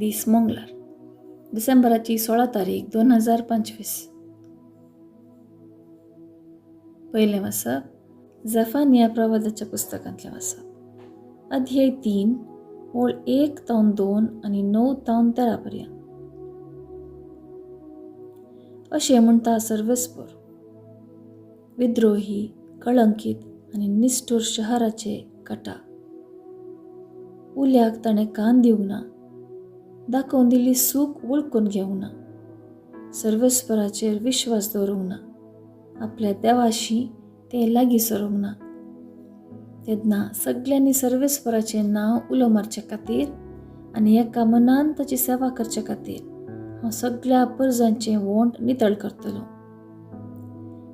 दीस मंगळार, डिसेंबराची 16 तारीख 2025. पयलें वाचप झेफानिया प्रवादाच्या पुस्तकांतलें वाचप, अध्याय 3 ओळ 1 तावन 2 आनी 9 तावन 13 पर्यंत. अशें म्हणटा सर्वेस्पर, विद्रोही, कळंकीत आनी निश्ठूर शहराचे कटा. उल्याक ताणें कान दिवंक ना, दाखोवन दिल्ली सूख वळखून घेवंक ना, सर्वेस्पराचेर विश्वास दवरूंक ना, आपल्या देवाशी ते लागीं सरूंक ना. तेन्ना सगल्यांनी सर्वेस्पराचें नांव उलो मारचे खातीर आनी एका मनान ताची सेवा करचे खातीर हांव सगळ्या परजांचें वोंट नितळ करतलो.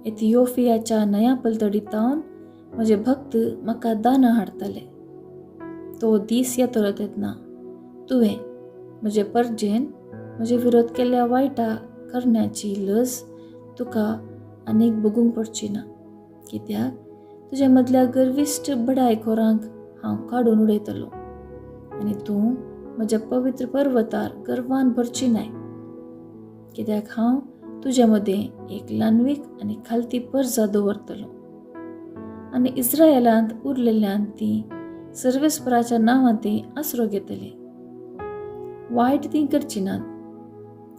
एथियोपियाच्या न्हंया पलतडी तावन म्हजे भक्त म्हाका दानां हाडटले. तो दीस येतलो तेन्ना तुवें म्हजे परजेन म्हजे विरोध केल्ल्या वायटा करण्याची लज तुका आनीक भोगूंक पडची ना, कित्याक तुज्या मदल्या गर्विश्ट बडायखोरांक हांव काडून उडयतलो आनी तूं म्हज्या पवित्र पर्वतार गर्वान भरची नाय, कित्याक हांव तुज्या मदें एक ल्हानवीक आनी खालती परजा दवरतलो आनी इस्रायलांत उरलेल्यान ती सर्वेस्पराच्या नांवान ती आसरो घेतली. वायट ती करची नात,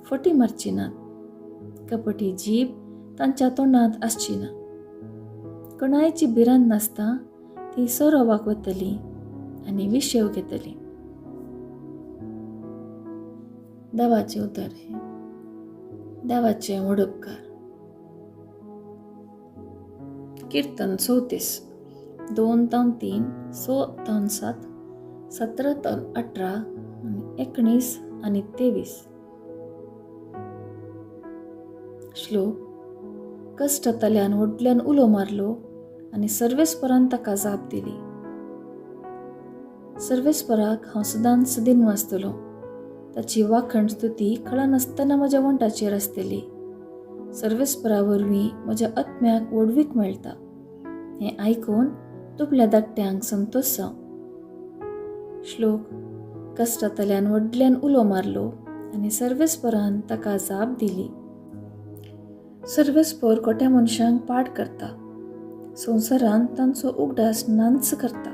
फटी मारची नात, कपटी जीब तांच्या तोंडांत आसची ना. कोणायची भिरांत नासता ती सोरोवाक वतली आनी विशेव घेतली. देवाचें उतर हें, देवाचें व्हड उपकार. किर्तन 34, 2 तावन 3, 6 तावन 7, 17 तावन 18 आनी 19 आनी 23. श्लोक. कश्टांतल्यान व्हडल्यान उलो मारलो आनी सर्वेस्परान ताका जाप दिली. सर्वेस्पराक हांव सदांच दिन वाचतलो, ताची वाखण स्तुती कळनासतना म्हज्या वंटाचेर आसतली. सर्वेस्परा वरवीं म्हज्या आत्म्याक व्हडवीक मेळटा, हें आयकून दुबल्या धाकट्यांक संतोश जावं. श्लोक. कश्टांतल्यान व्हडल्यान उलो मारलो आनी सर्वेस्परान ताका जाप दिली. सर्वेस्पर खोट्या मनशांक पाड करता, संवसारांत तांचो उगडास नांच करता.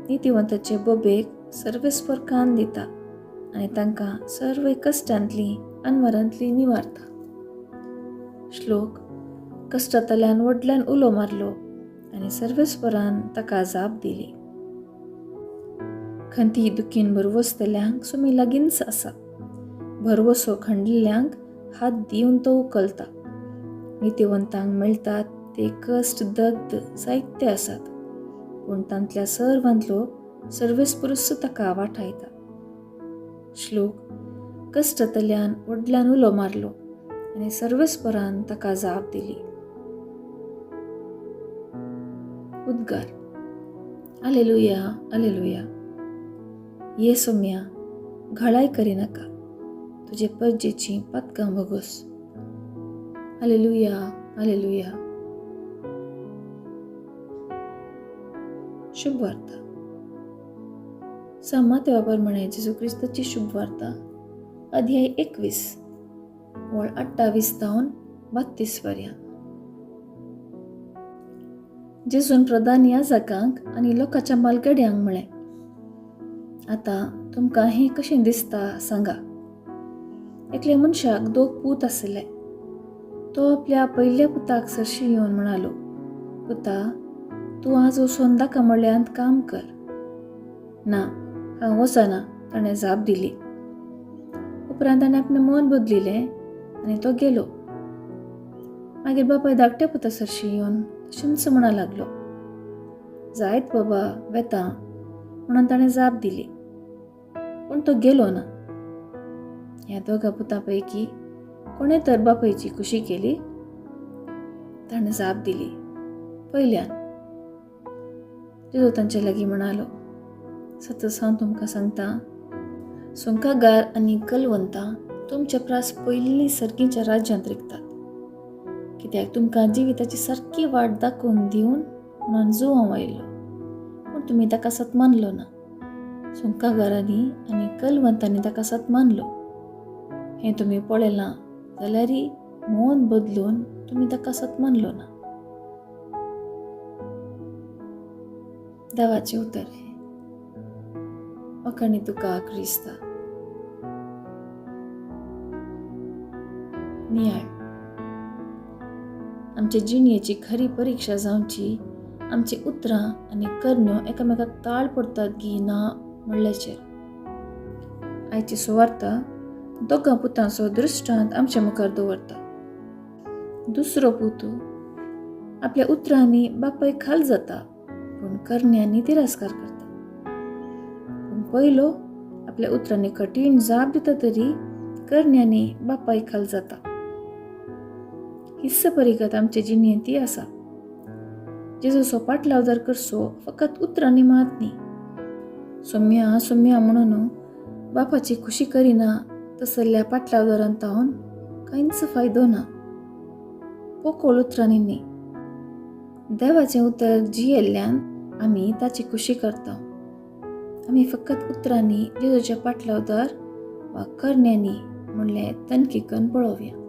नितिवंताचे बोबेक सर्वेस्पर कान दिता आनी तांकां सर्व कश्टांतली अनवरांतली निवारता. श्लोक. कश्टांतल्यान व्हडल्यान उलो मारलो आनी सर्वेस्परान ताका जाप दिली. खंती दुखीन भरवसतल्यांक सुमी लागींच आसा, भरवसो खंडलेल्यांक हात दिवन तो उखलता. नितिवंतांक मेळटात ते कश्ट दग्ध जायते आसात, पूण तांतल्या सर्वांतलो सर्वेस्पुरूस ताका वाठायता. श्लोक. कश्टांतल्यान व्हडल्यान उलो मारलो आनी सर्वेस्परान ताका जाप दिली. उद्गार. आलेलुया, आलेलुया. ये सोम्या, घळाय करिनाका, तुजे परजेचीं पातकां भोगोस. आलेलुया, आलेलुया. शुभ वार्ता. सामात्या प्रमाणे जेजू क्रिस्ताची शुभ वार्ता, अध्याय 21, ओळ 28 तावन 32 पर्यंत. जेजून प्रधान याजकांक आनी लोकांच्या मालगड्यांक म्हळें, आतां तुमकां हें कशें दिसता सांगा. एकल्या मनशाक 2 पूत आशिल्ले. तो आपल्या पयल्या पुताक सरशी येवन म्हणालो, पुता, तूं आज वचून दाका मळ्यांत काम कर. ना, हांव वचना, ताणें जाप दिली. उपरांत ताणें आपलें मन बदलिलें आनी तो गेलो. मागीर बापाय धाकट्या पुता सरशी येवन तशेंच म्हणा लागलो, जायत बाबा, वेता म्हणून ताणें जाप दिली, पूण तो गेलो ना. ह्या दोगा पुता पैकी कोणें तर बापायची खुशी केली? ताणें जाप दिली, पयल्यान. जेजू तांचे लागीं म्हणालो, सतच हांव तुमकां सांगता, सुंकागार आनी कलवंतां तुमच्या प्रास पयलीं सर्गीच्या राज्यांत रिगतात, कित्याक तुमकां जिविताची सारकी वाट दाखोवन दिवन म्हणून जुवांव आयिल्लो, पूण तुमी ताका सत मानलो ना. सुंकागारांनी आनी कलवंतांनी ताका सत्मानलो. हें तुमी पळयलां जाल्यारय मन बदलून तुमी ताका सत्मानलो ना. देवाचें उतर हें. वाखाणी तुका क्रिस्ता. नियाळ. आमचे जिणयेची खरी परिक्षा जावची आमची उतरां आनी करण्यो एकामेकाक ताळ पडतात गी ना म्हणल्याचेर. आयची सुवार्ता दोगां पुतांचो दृश्टांत आमच्या मुखार दवरता. दुसरो पुतू आपल्या उतरांनी बापाय खाल जाता पूण करण्यांनी तिरस्कार करता. पूण पयलो आपल्या उतरांनी कठीण जाप दिता तरी करण्यांनी बापाय खाल जाता. हीच परिगत आमचे जिणेंत ती आसा. जेजूचो पाटलावदार करचो फकत उतरांनी मात न्ही. सोम्या सोम्या म्हणून बापाची खुशी करिना तसल्या पाटलावदारान तावन कांयच फायदो ना. पोकोळ उतरांनी न्ही. देवाचें उतर जियेल्ल्यान आमी ताची खुशी करता. आमी फकत उतरांनी जेजूच्या पाटलावदार वा करण्यांनी म्हणलें तनकी करून पळोवया.